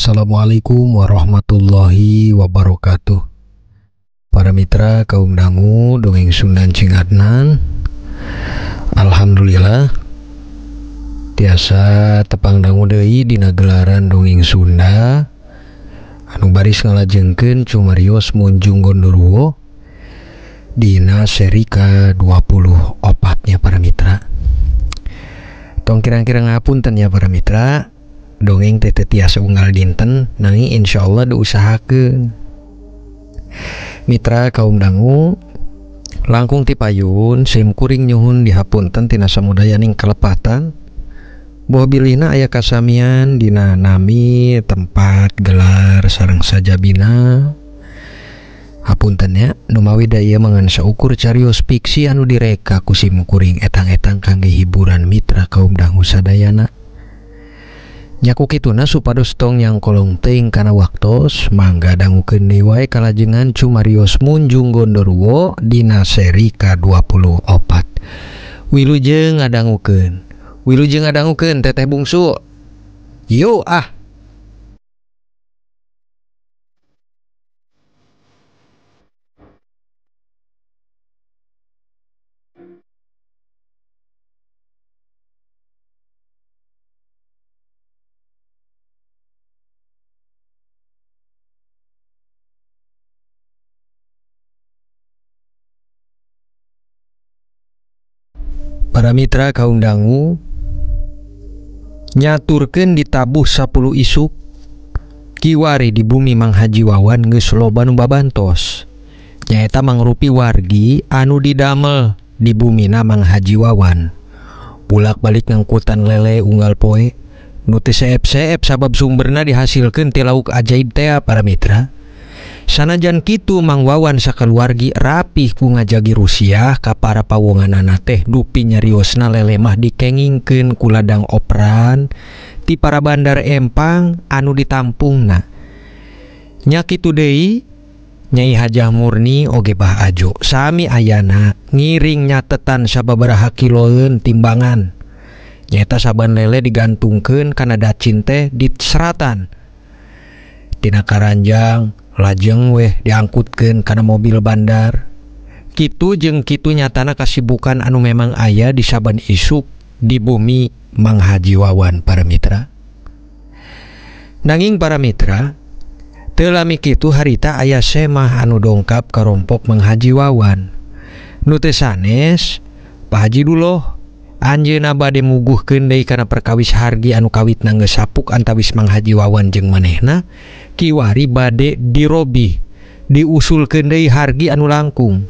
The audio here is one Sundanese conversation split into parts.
Assalamualaikum warahmatullahi wabarakatuh. Para mitra kaum dangu dongeng Sunda Cing Adnan, alhamdulillah tiasa tepang dangu deui dina gelaran dongeng Sunda anu baris ngalajengkeun cumarios Munjung Gondoruo dina seri ka-24 nya para mitra. Tong kirang-kirang ngapunten ya para mitra, dongeng teh teu tiasa unggal dinten, nanging insyaallah diusahakeun. Mitra kaum dangu langkung ti payun sim kuring nyuhun dihapunten tina samudayaning kalepatan boh bilihna aya kasamian dina nami tempat gelar sareng sajabina. Hapunten nya numawi da ieu mangan saukur carios fiksi anu direka ku sim kuring etang-etang kangge hiburan mitra kaum dangu sadayana. Nyaku kituna supados tong yang kolong teuing kana waktos mangga dangukeun deui wae kalajengan cumarios Munjung Gondoruo dina seri ka-24. Wilujeng ngadangukeun. Wilujeng ngadangukeun Teteh Bungsu. Yo ah. Para mitra kaum dangu nyaturkeun ditabuh 10 isuk kiwari di bumi Mang Haji Wawan geus loba nu babantos, nyaeta mangrupi wargi anu didamel di bumina Mang Haji Wawan. Bulak-balik ngangkutan lele unggal poe nu teu seep-seep sabab sumberna dihasilkeun ti lauk ajaib tea para mitra. Sanajan kitu Mang Wawan sakaluargi rapih ku ngajagi Rusiah ka para pawonganana teh dupi nyariosna lele mah dikengingkeun ku ladang operan ti para bandar empang anu ditampungna. Nya kitu deui Nyai Hajah Murni oge Bah Ajo sami ayana ngiring nyatetan sababaraha kiloeun timbangan. Nyaeta saban lele digantungkeun kana dacin teh diseratan. Tina karanjang lajeng weh diangkutkeun kana mobil bandar. Kitu jeung kitu nyatana kasibukan anu memang aya di saban isuk di bumi Mang Haji Wawan para mitra. Nanging para mitra teu lami kitu harita aya semah anu dongkap karompok Mang Haji Wawan. Nu teu sanes Pak Haji Duloh anjeunna bade muguhkeun deui kana perkawis hargi anu kawitna geus sapuk antawis Mang Haji Wawan jeung manehna kiwari bade dirobi diusulkeun deui hargi anu langkung.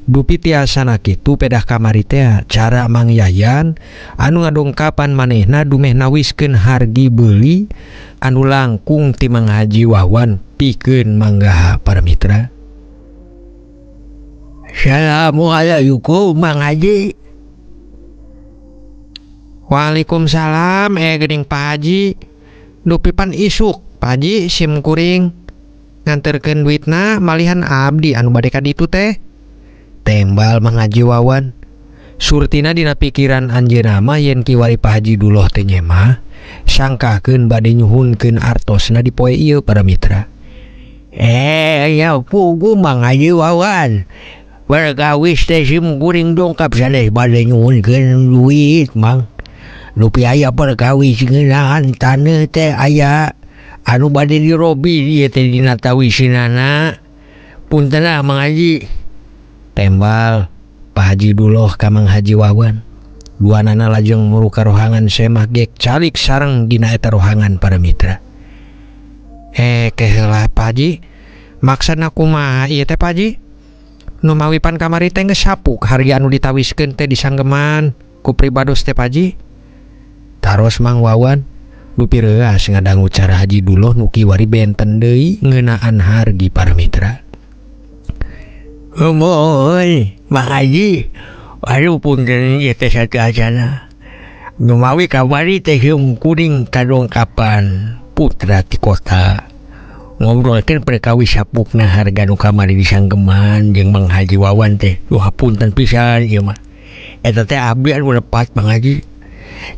Dupi tiasana kitu pedah kamari teh cara Mang Yayan anu ngadongkapan manehna dumeh nawiskeun hargi beuli anu langkung ti Mang Haji Wawan pikeun manggaha para mitra. Assalamualaikum Mang Haji. Waalaikumsalam geuning Pak Haji. Dupi pan isuk Pak Haji sim kuring nganterkeun duitna malihan abdi anu bade ka ditu teh. Tembal Mang Haji Wawan. Surtina dina pikiran anjeunna mah yen kiwari Pak Haji Duloh teh nyemah sangkakeun bade nyuhunkeun artosna di poe ieu para mitra. Ya pugu Mang Haji Wawan. Perkawis teh sim kuring dongkap sanes bade nyuhunkeun duit Mang. Dupi aya perkawis ngeunaan taneuh teh aya anu bade dirobi ieu teh dina tawisinana. Punten ah Mang Haji. Tembal Pak Haji Duloh ka Mang Haji Wawan. Duanana lajeng muru ka rohangan semah gek calik sareng dina eta rohangan para mitra. Keheula Pak Haji, maksana kumaha ieu teh Pak Haji? Numawi pan kamari teh geus sapuk harga anu ditawiskeun teh disanggeman ku pribados teh Pak Haji. Taros Mang Wawan dupi reuas ngadangu cara Haji Duloh nu kiwari benten deui ngeunaan hargi para mitra. Mooi Mang Haji, aduh punten ieu teh sateuacanna. Numawi kamari teh sim kuring kadongkapan putra ti kota ngobrolkeun perkawis sapukna harga nu kamari disanggeman jeung Mang Haji Wawan teh. Duh hapunten pisan ieu mah. Eta teh abdi anu lepat Mang Haji.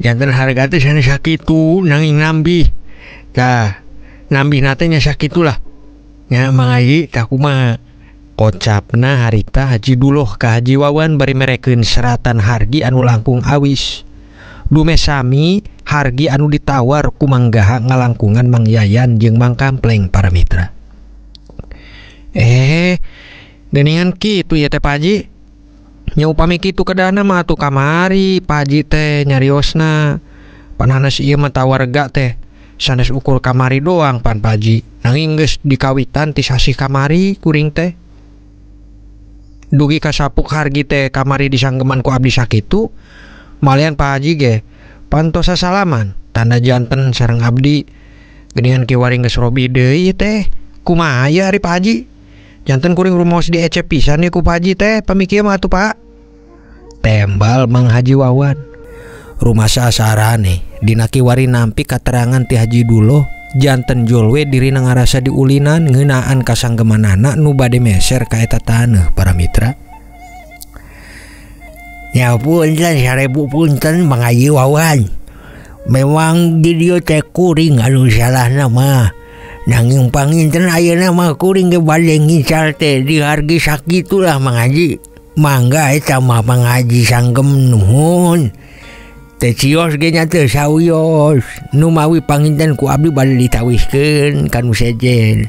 Janten harga teh sanes sakitu nanging nambih. Tah Nambihna teh nya sakitulah nya Mang Haji tah kumaha. Kocapna harita Haji Duloh ka Haji Wawan bari merekeun seratan hargi anu langkung awis. Dumeh sami hargi anu ditawar ku Mang Gaha ngalangkungan Mang Yayan jeung Mang Kampleng para mitra. Deningan kitu ya teh Pak Haji. Nya upami kitu kedana mah atuh kamari Pak Haji teh nyariosna. Pananas ieu mah tawar rega teh sanes ukur kamari doang pan Pak Haji. Nanging geus dikawitan ti sasih kamari kuring teh. Dugi kasapuk hargi teh kamari disanggeman ku abdi sakitu, malian Pak Haji ge pantos sasalaman tanda janten sareng abdi. Geuningan kiwari geus robi deui teh. Kumaha ye ari Pak Haji? Janten kuring rumaos diecep pisan ye ku Pak Haji teh pamikir mah atuh Pak. Tembal Mang Haji Wawan. Rumasa sarane dina kiwari nampi katerangan ti Haji Duloh janten jolwe dirina ngarasa diulinan ngeunaan kasanggemanana nu bade meser ka eta taneuh para mitra. Ya punten sarebu punten Mang Haji Wawan. Memang di dieu teh kuring anu salahna mah. Nanging panginten ayeuna mah kuring ge bade ngical teh dihargi sakitulah Mang Haji. Mangga eta mah Mang Haji sanggem nuhun. Teh cios ge nya teu sawios. Nu mawi panginten ku abdi bade ditawiskeun ka nu sejen.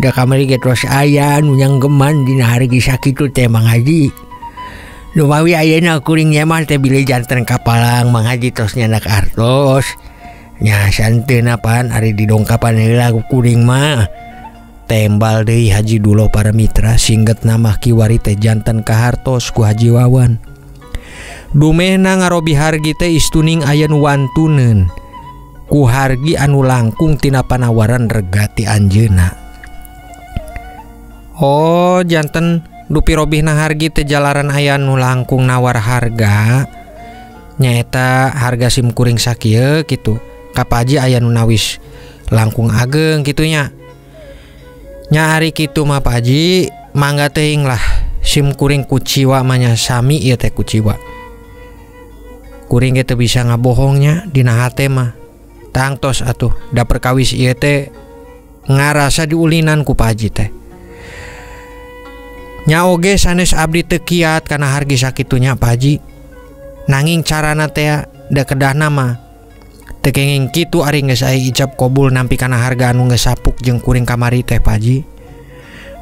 Da kamari ge tos aya nu nyanggeman dina hargi sakitu teh Mang Haji. Nu mawi ayeuna kuring nyeman teh bilih janten kapalang Mang Haji tos nyandak artos. Nya santeuna pan ari didongkapan heula ku kuring mah. Tembal deui Haji Duloh para mitra singget namah kiwari teh janten kahartos ku Haji Wawan. Dumehna ngarobi hargi teh istuning aya nu wantuneun ku hargi anu langkung tina panawaran rega ti anjeunna. Oh janten dupi robihna hargi teh jalaran aya nu langkung nawar harga nyaeta harga sim kuring sakieu kitu. Ka Pak Haji aya nu nawis langkung ageng kitunya. Nya ari kitu mah Pak Haji mangga teuing lah sim kuring kuciwa mah nya sami ieu teh kuciwa. Kuring ge teu bisa ngabohongnya dina hate mah. Tangtos atuh da perkawis ieu teh ngarasa diulinan ku Pak Haji teh. Nya oge sanes abdi teu kiat kana hargi sakitunya Pak Haji. Nanging carana teh da kedahna mah teu kenging kitu ari geus aya ijab kobul nampi kana harga anu geus sapuk jeung kuring kamari teh Pak Haji.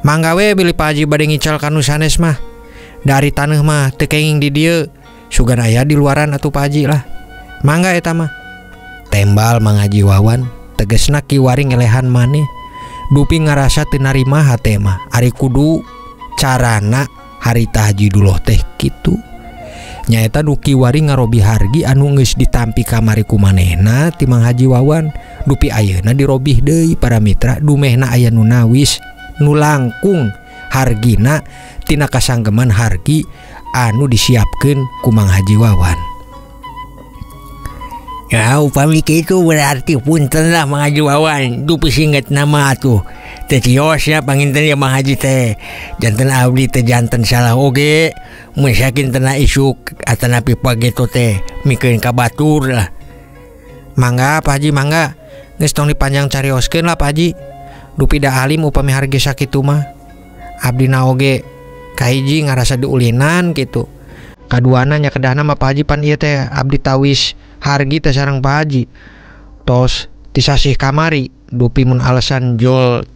Mangga we bilih Pak Haji bade ngical ka nu sanes mah. Da ari taneuh mah teu kenging di dieu. Sugan aya di luaran atuh Pak Haji lah. Mangga eta mah. Tembal Mang Haji Wawan tegesna kiwari ngelehan maneh. Dupi ngarasa teu narima hate mah. Ari kudu carana harita Haji Duloh teh kitu. Nyaeta nu kiwari ngarobi hargi anu geus ditampi kamari ku manehna ti Mang Haji Wawan. Dupi ayeuna dirobih deui para mitra dumehna aya nu nawis nu langkung hargina tina kasanggeman hargi anu disiapkeun ku Mang Haji Wawan. Ya upami kitu berarti punten lah Mang Haji Wawan. Dupi singget nama atuh. Teh cios ya panginten ya Mang Haji teh. Janten abdi teh janten salah oge. Mun sakintena isuk atanapi pageto teh mikeun ka batur lah. Mangga Pak Haji mangga. Geus tong dipanjang carioskeun lah Pak Haji. Dupi da alim upami harga sakitu mah. Abdi na oge kahiji ngarasa diulinan kitu. Kaduana nya kedahna mah Pak Haji pan ieu teh abdi tawis hargi teh sareng Pak Haji. Tos tisasih kamari dupi mun alasan jol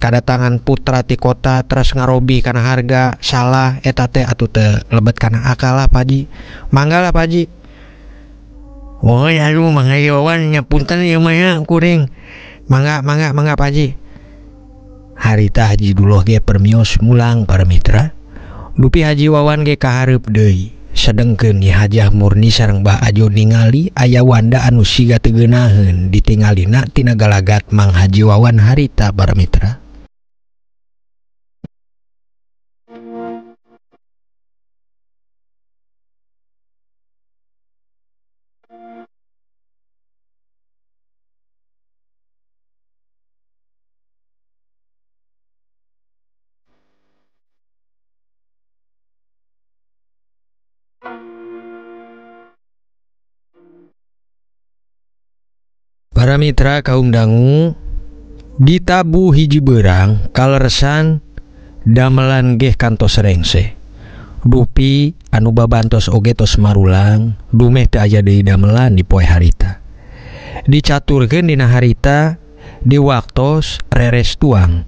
kadatangan putra ti kota teras ngarobi kana harga salah eta teh atuh teu lebet kana akal lah Pak Haji. Mangga lah Pak Haji. Oh aduh Mang Haji Wawan nya punten ieu mah nya kuring. Mangga mangga mangga Pak Haji. Harita Haji Duloh ge permios mulang para mitra. Dupi Haji Wawan ge kahareup deui. Sedengkeun Nyi Hajah Murni sareng Bah Ajo ningali aya wanda anu siga teu geunaheun ditingalina tina galagat Mang Haji Wawan harita para mitra. Para mitra kaum dangu, Ditabuh hiji beurang kaleresan damelan geh kantos rengse. Dupi anu babantos oge tos marulang dumeh teu aya deui damelan di poe harita. Dicaturkeun dina harita di waktos reres tuang.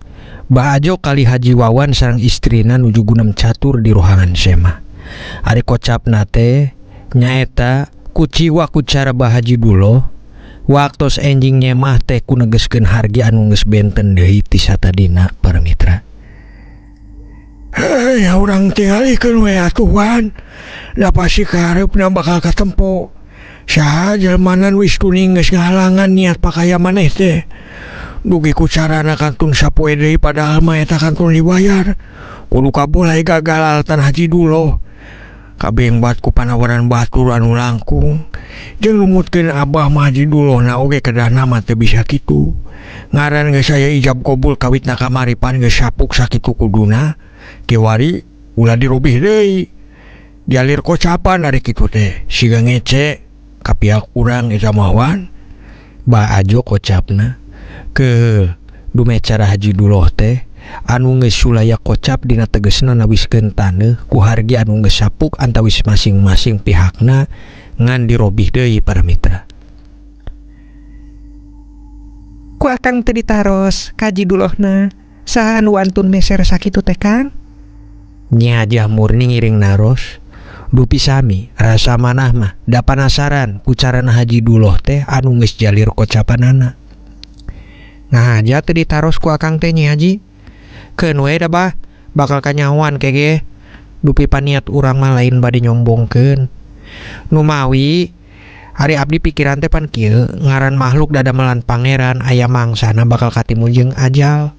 Bah Ajo kali Haji Wawan sareng istrina nuju gunem catur di ruangan semah. Ari kocapna teh nyaeta kuciwa ku cara Bah Haji Duloh. Waktos enjing nyemah teh ku negeskeun hargi anu geus benten deui ti satadina para mitra. Hei, urang tingalikeun we atuh Wan. Da pasti kahareupna bakal katempo. Saha jelmana nu istuning geus ngahalangan niat pakaya maneh teh. Dugi ku carana kantun sapoe deui padahal mah eta kantun dibayar. Kudu kaboleh gagal alatan Haji Duloh. Kabeh bat ku panawaran batur anu langkung. Jeung numutkeun abah mah Haji Duloh na oge kedahna mah teu bisa kitu. Ngaran geus aya ijab kabul kawitna kamari pan geus sapuk sakitu kuduna. Kiwari ulah dirobih deui. Dialir kocapan ari kitu teh siga ngece ka pihak urang eta mah Wan. Bah Ajo kocapna ke dumeh cara Haji Duloh teh anu geus sulaya kocap dina tegesna nawiskeun taneuh ku hargi anu geus sapuk antawis masing-masing pihakna ngan dirobih deui para mitra. Ku akang teu ditaros ka Haji Dulohna saha anu wantun meser sakitu teh Kang? Nyi Hajah Murni ngiring naros dupi sami rasa manah mah da panasaran ku carana Haji Duloh teh anu geus jalir kocapanana. Ngahaja teu ditaros ku akang teh Nyi Haji. Keun we da bah bakal kanyahoan kege dupi paniat urang mah lain bade nyombongkeun. Numawi ari abdi pikiran teh pan kieu ngaran makhluk dadamelan pangeran aya mangsana bakal katimu jeung ajal.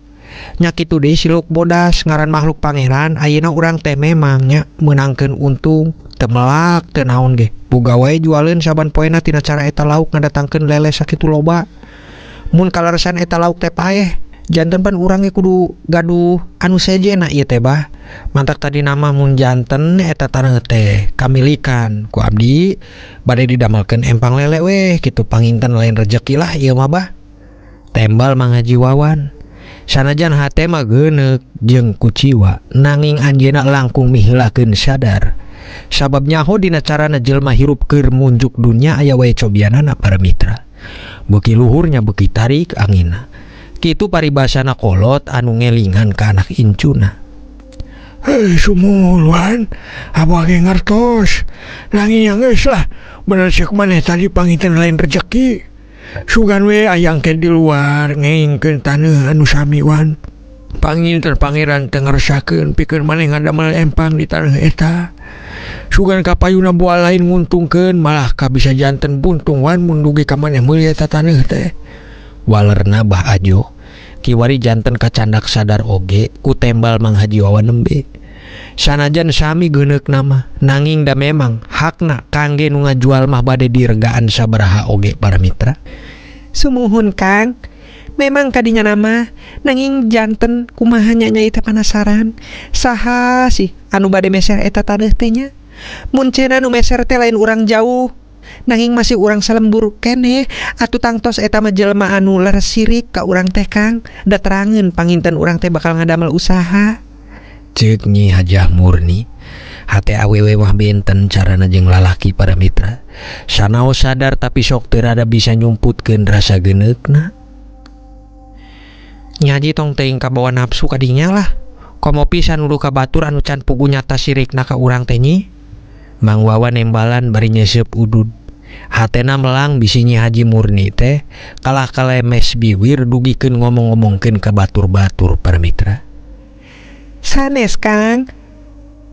Nya kitu deui siluk bodas ngaran makhluk pangeran ayeuna urang teh memang nya meunangkeun untung teu melak teu naon ge. Boga wae jualeun saban poena tina cara eta lauk ngadatangkeun lele sakitu loba. Mun kaleresan eta lauk teh paeh janten pan urang ge kudu gaduh anu sejenna ieu teh bah. Mantak tadi nama mun janten eta taneuh teh kamilikan ku abdi bade didamelkeun empang lele weh kitu panginten lain rejeki lah ieu mah bah. Tembal Mang Haji Wawan sanajan hate mah geuneuk jeung kuciwa nanging anjeunna langkung miheulakeun sadar sabab nyaho dina carana jelema hirup keur munjuk dunya aya wae cobianana para mitra. Beuki luhurnya beuki tarik anginna. Kitu paribasana kolot anu ngelingan ka anak incuna. Hei sumul Wan, abah ge ngartos. Nanging yang geus lah, bener ceuk maneh tadi panginten lain rejeki. Sugan we ayang ke di luar ngeingkeun taneuh anu sami Wan. Panginten pangeran teu ngeresakeun pikeun maneh ngadamel empang di taneuh eta. Sugan kapayuna boa lain nguntungkeun malah ka bisa janten buntung Wan mun dugi ka maneh meuli eta taneuh teh. Walerna Bah Ajo kiwari janten kacandak sadar oge ku tembal Mang Haji Wawan nembe. Sanajan sami geuneuk nama nanging da memang hakna kangge nu ngajual mah bade diregaan sabaraha oge para mitra. Sumuhun Kang, memang kadinya nama nanging janten kumaha nya nyai teh panasaran saha sih anu bade meser eta taneuh teh nya. Mun cenah nu meser teh lain urang jauh nanging masih urang salembur keneh atuh tangtos eta mah jelema anu leres sirik ka urang teh Kang, da terangeun panginten urang teh bakal ngadamel usaha. Ceuk Nyi Hajah Murni hate awewe mah benten carana jeung lalaki para mitra. Sanaos sadar tapi sok teu rada bisa nyumputkeun rasa geuneukna. Nyi Haji tong teuing kabawa nafsu kadinya lah. Komo pisan nuduh ka batur anu can pugu nyata sirikna ka urang teh Nyi. Mang Wawan nembalan bari nyeseup udud. Hatena melang bisi Nyi Haji Murni teh kalah kalemes biwir dugikeun ngomong-ngomongkeun ka batur-batur para mitra. Sanes Kang,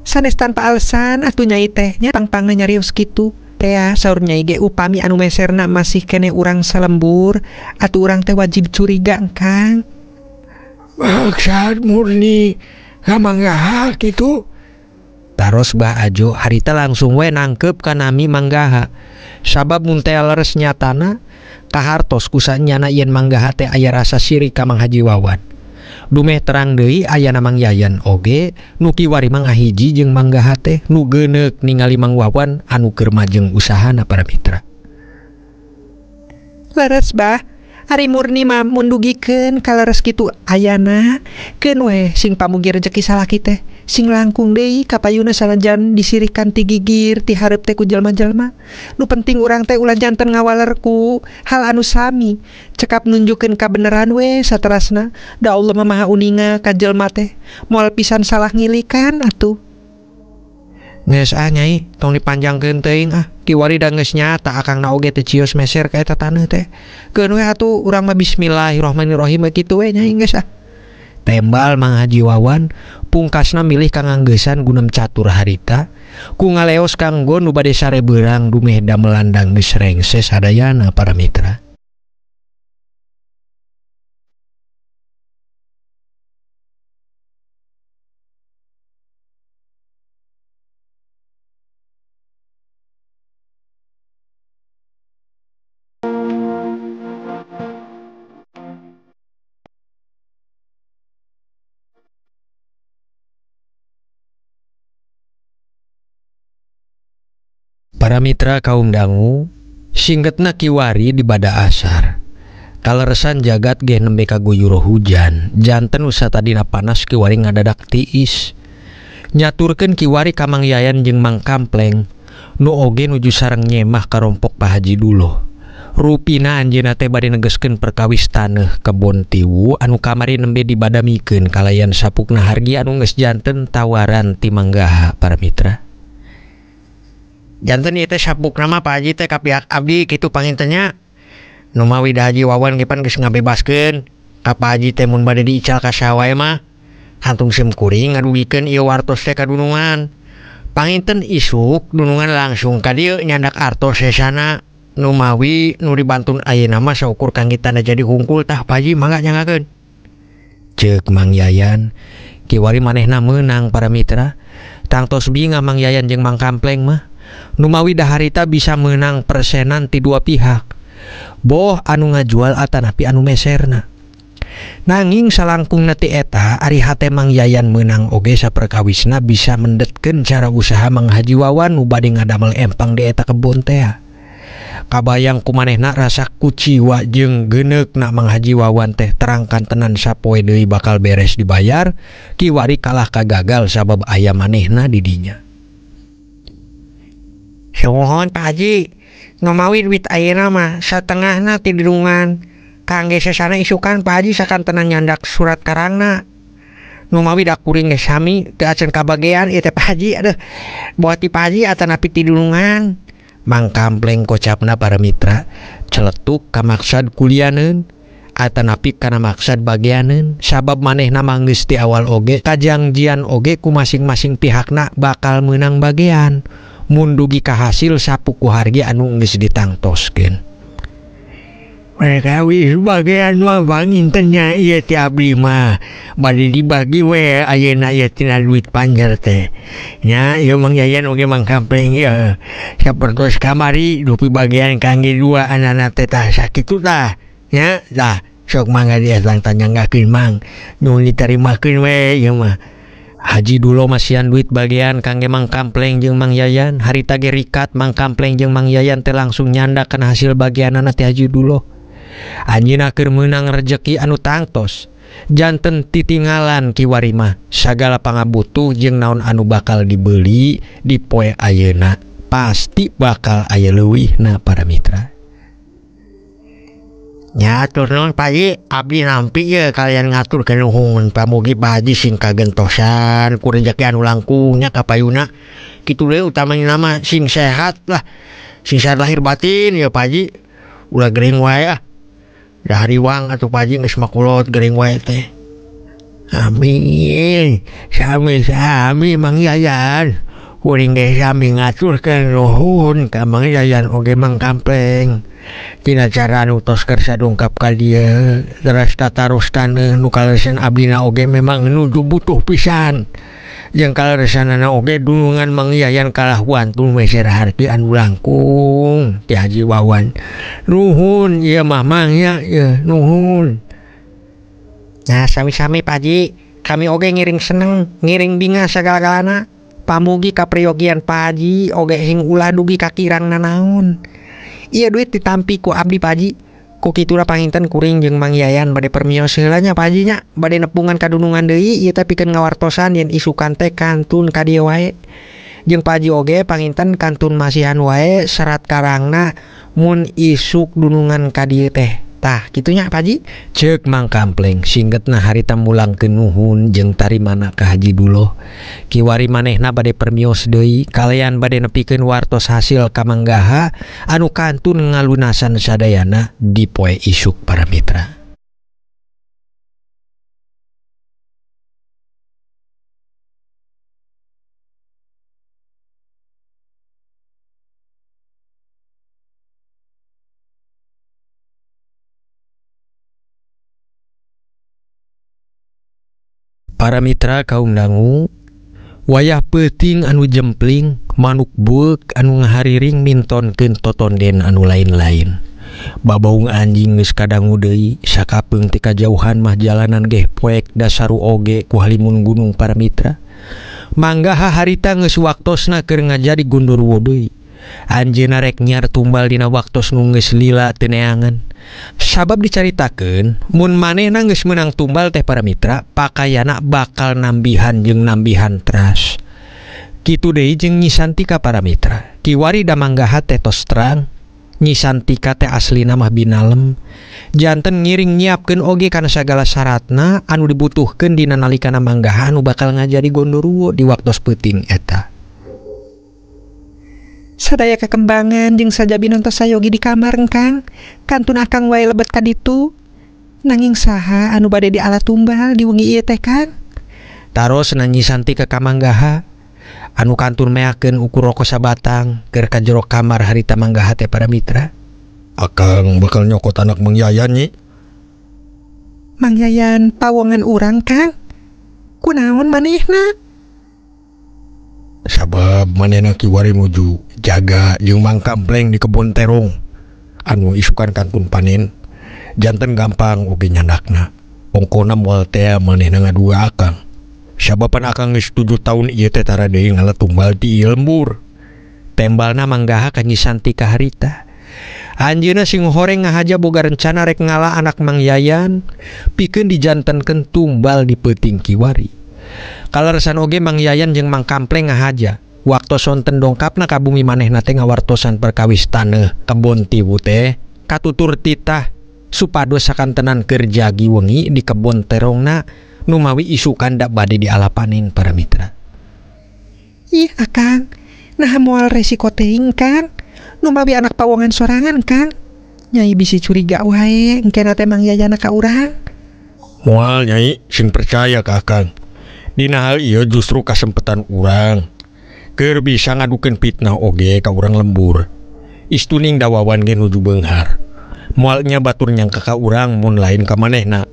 sanes tanpa alasan atuh nyai teh nya pangpangna nyarios kitu. Tea saur nyai ge upami anu meserna masih kene urang salembur atuh urang teh wajib curiga Kang. Maksad Murni ka manggaha kitu? Taros Bah Ajo harita langsung we nangkep ka nami manggaha. Sabab mun teh leres nyatana kahartos kusanyana yen manggaha teh aya rasa sirik ka Mang Haji Wawan. Dumeh terang deui ayana Mang Yayan oge nu kiwari mangahiji jeung manggaha teh nu geuneuk ningali Mang Wawan anu keur majeng usahana para mitra. Leres bah, Ari murni mah mun dugikeun kaleres kitu ayana keun we sing pamugi rejeki salaki teh sing langkung deui kapayuna sanajan disirikan ti gigir ti hareup teh ku jelma-jelma. Nu penting urang teh ulah janten ngawaler ku hal anu sami cekap nunjukkeun kabeneran we saterasna da Allah mah maha uninga ka jelma teh moal pisan salah ngilikan atuh. Geus ah nyai tong dipanjangkeun teuing ah kiwari da geus nyata akangna oge teu cios meser ka eta taneuh teh keun we atuh urang mah bismillahirrahmanirrahim kitu we nyai geus ah. Tembal Mang Haji Wawan pungkasna milih kanganggeusan gunem catur harita ku ngaleos kanggo nu bade sare beurang dumeh damelandang geus rengse sadayana para mitra. Para mitra kaum dangu singgetna kiwari di bada asar. Kaleresan jagat ge nembe kaguyuro hujan, janten usa tadina panas kiwari ngadadak tiis. Nyaturkeun kiwari ka Mang Yayan jeung Mang Kampleng, nu oge nuju sareng nyemah karompok Pak Haji Duloh. Rupina anjeunna teh bade negeskeun perkawis taneuh kebon tiwu anu kamari nembe dibadamikeun kalayan sapukna hargi anu geus janten tawaran ti Manggaha para mitra. Janten ieu teh sapukna mah Pak Haji teh ka pihak abdi kitu pangintennya. Numawi da Haji Wawan ge pan geus ngabebaskeun ka Pak Haji teh mun bade diical ka saha wae mah kantung sim kuring ngadugikeun ieu wartos teh ka dunungan. Panginten isuk dunungan langsung ka dieu nyandak artos sesana. Numawi nu dibantun ayeuna mah saukur kangge tanda jadi hungkul tah Pak Haji mangga nyangakeun. Ceuk Mang Yayan kiwari manehna meunang para mitra. Tangtos bingah Mang Yayan jeung Mang Kampleng mah. Numawi daharita bisa menang persenan ti dua pihak boh anu ngajual atanapi anu meserna. Nanging salangkungna ti eta ari hate Mang Yayan menang oge saperkawisna bisa mendetkeun cara usaha Mang Haji Wawan nu bade ngadamel empang di eta kebon teh. Kabayang kumanehna rasa kuciwa jeung geuneukna Mang Haji Wawan teh terangkan tenan sapoe deui bakal beres dibayar kiwari kalah kagagal sabab aya manehna di dinya. Suhun Pak Haji, numawi duit ayeuna mah satengahna ti dunungan kangge sesana isukan Pak Haji sakantenan nyandak surat karangna. Numawi da kuring geus sami teu acan kabagean ieu teh Pak Haji aduh boa ti Pak Haji atanapi ti dunungan. Mang Kampleng kocapna para mitra celetuk kamaksad kulianeun atanapi kana maksad bagianeun sabab manehna mah geus ti awal oge kajangjian oge ku masing-masing pihakna bakal meunang bagian. Mun dugi ka hasil sapuku hargi anu geus ditangtoskeun. Mereka wis bagian mah pangintennya ieu ti abdi mah bade dibagi we ayeuna ieu tina duit panjer teh. Nya ieu Mang Yayan oge Mang Kampleng ieu sapertos kamari dupi bagian kangge dua anana teh tah sakitu tah. Nya tah sok mangga dietang tanyanggakeun Mang nu ditarimakeun we ieu mah. Haji Dulo masihan duit bagian kangge Mang Kampleng jeung Mang Yayan harita ge rikat Mang Kampleng jeung Mang Yayan teh langsung nyanda kana hasil bagianana ti Haji Dulo. Anjeunna keur meunang rejeki anu tangtos janten titingalan kiwari mah sagala pangabutuh jeung naon anu bakal dibeli di poe ayeuna pasti bakal aya leuwihna para mitra. Nya atur nuhun Pak Haji, abdi nampi ye kalian ngatur ke nuhun pamugi Pak Haji sing kagentosan ku rejeki anu langkung nya kapayuna kitu deui utamana mah sing sehat lah sing sehat lahir batin ya Pak Haji ulah gering wae ah da hariwang atuh Pak Haji geus makulot gering wae teh. Amin sami-sami Mang Yayan kuring ge sami ngaturkeun nuhun ka Mang Yayan oge Mang Kampleng tina cara anu tos kersa dongkap ka dieu teras tatarus taneuh nu kaleresan abdina oge memang nuju butuh pisan jeung kaleresanana oge dunungan Mang Yayan kalah wantun meser harti anu langkung ti Haji Wawan. Nuhun ieu mah Mang nya ieu nuhun. Nah sami-sami Pak Haji, kami oge ngiring seneng ngiring bingah sagala-galana pamugi kapriyogian Pak Haji oge sing ulah dugi kakirang nanaon. Iya duit ditampi ku abdi Pak Haji. Ku kituna panginten kuring jeung Mang Yayan bade permios heula nya Pak Haji nya, bade nepungan kadunungan deui ieu teh pikeun ngawartosan yen isukan teh kantun ka dieu wae. Jeung Pak Haji oge panginten kantun masihan wae serat karangna mun isuk dunungan ka dieu teh. Tah kitunya Pak Haji. Ceuk Mang Kampleng singgetna harita mulangkeun nuhun jeung tarimana ka Haji Duloh. Kiwari manehna bade permios deui kalayan bade nepikeun wartos hasil ka Manggaha anu kantun ngalunasan sadayana di poe isuk para mitra. Para mitra kaum dangu, wayah peuting anu jempling, manuk beuk anu ngahariring mintonkeun totonden anu lain-lain. Babaung anjing geus kadangu deui, sakapeung ti kajauhan mah jalanan geh poek dasaru oge ku halimun gunung para mitra. Manggaha harita geus waktosna keur ngajadi gundurwo deui. Anjeunna rek nyiar tumbal dina waktos nu geus lila teu neangan. Sabab dicaritakeun mun manehna geus meunang tumbal teh para mitra, pakaianna bakal nambihan jeung nambihan teras. Kitu deui jeung Nyi Santika para mitra. Kiwari da Manggaha teh tos terang, Nyi Santika teh aslina mah binalem. Janten ngiring nyiapkeun oge kana sagala syaratna anu dibutuhkeun dina nalikana Manggaha anu bakal ngajadi gondoruo di waktos peuting eta. Sadaya kekembangan jeung sajabi nontos sayogi di kamar Kang. Kantun akang wae lebet ka ditu. Nanging saha anu bade diala tumbal di wengi ieu teh Kang? Taros Nyi Santika ka Manggaha anu kantun meakeun ukur rokok sabatang keur ka jero kamar harita Manggaha teh para mitra. Akang bakal nyokot anak Mang Yayan Nyi. Mang Yayan pawongan urang Kang. Kunaon manehna? Sabab manehna kiwari nuju jaga jeung Mang Kampleng di kebon terong anu isukan kantun panen, janten gampang oge nyandakna. Ongkona moal tea manehna ngadua akang. Sabapan akang geus 7 tahun ieu teh tara deui ngala tumbal ti lembur. Tembalna Manggaha ka Nyi Santika harita. Anjeunna sing horeng ngahaja boga rencana rek ngala anak Mang Yayan pikeun dijantenkeun tumbal di peuting kiwari. Kaleresan oge Mang Yayan jeung Mang Kampleng ngahaja waktu sonten dongkapna ka bumi manehna teh ngawartosan perkawis taneuh kebon tiwu teh katutur titah supados sakantenan keur jagi wengi di kebon terongna numawi isukan dak bade dialapanin para mitra. Ih akang, naha moal resiko teuing Kang, numawi anak pawongan sorangan Kang. Nyai bisi curiga wae engkena teh Mang Yayan ka urang. Moal Nyai, sing percaya ka akang. Dina hal ieu justru kasempetan urang keur bisa ngadukeun fitnah oge ka urang lembur. Istuning dawawan ge nuju beunghar. Moalnya batur nyangka ka urang mun lain ka manehna.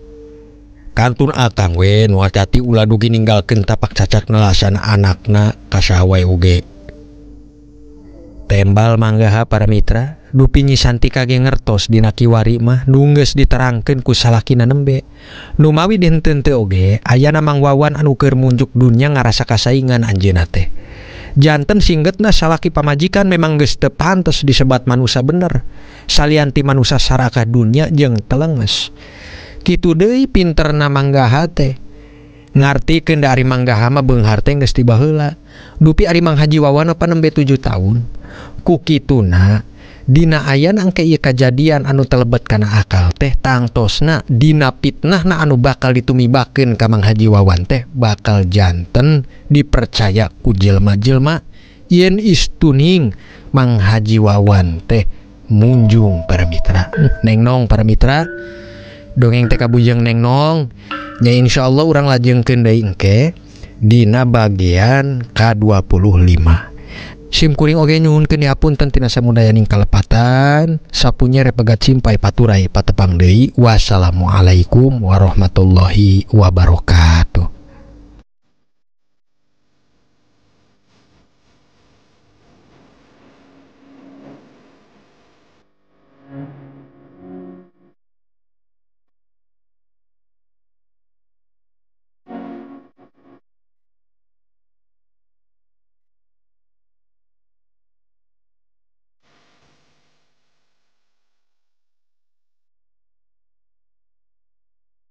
Kantun akang we nu hati ulah dugi ninggalkeun tapak cacak nelasan anakna ka saha wae oge. Tembal Manggaha para mitra, dupi Nyi Santika ge ngertos dina kiwari mah nu geus diterangkeun ku salakina nembe. Numawi dinten teu oge ayana Mang Wawan anu keur munjuk dunya ngarasa kasaingan anjeunna teh. Janten singgetna salaki pamajikan memang geus teu pantes disebat manusa bener. Salianti manusa sarakah dunya jeung telenges. Kitu deui pinterna Manggaha teh. Ngartikeun da ari Manggaha mah beunghar teh geus ti baheula. Dupi ari Mang Haji Wawan apa nembe 7 tahun. Ku kituna dina ayana engke ieu kajadian anu telebet kana akal teh tangtosna dina fitnahna anu bakal ditumibakeun ka Mang Haji Wawan teh bakal janten dipercaya ku jelma-jelma yen istuning Mang Haji Wawan teh munjung para mitra. Neng nong para mitra, dongeng teh kabujeng neng nong nya insyaallah urang lajengkeun deui engke dina bagian ka-25. Sim kuring oge nyuhunkeun dihapunten tina samudayaning kalepatan, sapunya repegat simpai paturai patepang deui. Wassalamualaikum warahmatullahi wabarakatuh.